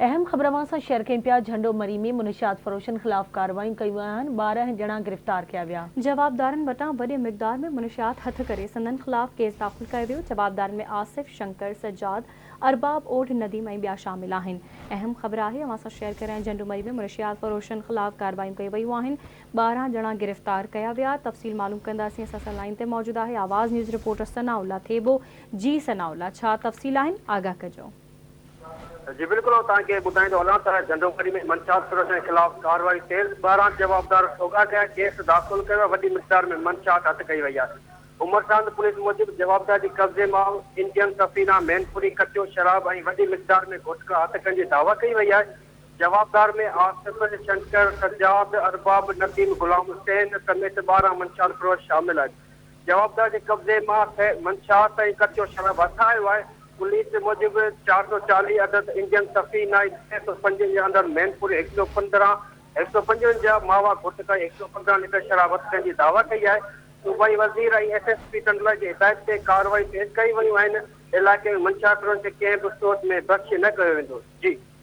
اهم خبر اوهان سان شيئر ڪيون پيا، جهنڊو مري ۾ منشيات فروشن خلاف ڪارروايون ڪيون ويون آهن، 12 ڄڻا گرفتار ڪيا ويا. جوابدارن وٽان وڏي مقدار ۾ منشيات هٿ ڪري سندن خلاف ڪيس داخل ڪيو ويو، جوابدارن ۾ آصف، شنڪر، سجاد، ارباب اوڍ، نديم ۽ ٻيا شامل آهن. اهم خبر آهي اوهان سان شيئر ڪريان جهنڊو مري ۾ منشيات فروشن خلاف ڪارروايون ڪيون ويون آهن، 12 ڄڻا گرفتار ڪيا ويا، تفصيل معلوم ڪنداسين اسان سان لائين تي موجود آهي آواز نيوز رپورٽر ثناء الله ٿيٻو، جي ثناء الله ڇا تفصيل آهن آگاهه ڪجو. جي بلڪل آئون توهان کي ٻڌائيندو هلان ته جهنڊومري ۾ منشيات فروشن خلاف ڪارروائي تيز، 12 جوابدار سوگها ڪيا، ڪيس داخل ڪيو ويو، وڏي مقدار ۾ منشيات هٿ ڪئي وئي آهي. عمرساند پوليس موجب جوابدار جي قبضي مان انڊين سفينا، مينپوري، ڪچو شراب ۽ وڏي مقدار ۾ گٽڪا هٿ ڪرڻ جي دعويٰ ڪئي وئي آهي. جوابدار ۾ آصف، شنڪر، سجاد، ارباب، نديم، غلام حسين سميت 12 منشيات فروش شامل آهن. جوابدار جي قبضي مان منشيات ۽ ڪچو شراب هٿ آيو آهي. پوليس موجب 440 عدد انڊين سفينا ۽ 355 عدد مينپوري، 115 155 ماوا گٽڪا ۽ 115 ليٽر شراب هٿ ڪرڻ جي دعويٰ ڪئي آهي. صوبائي وزير ۽ ايس ايس پي ٽنڊلا جي هدايت تي ڪارروائي تيز ڪئي ويون آهن. علائقي ۾ منشيات فروشن کي ڪنهن به صورت ۾ بخش نه ڪيو ويندو. جي.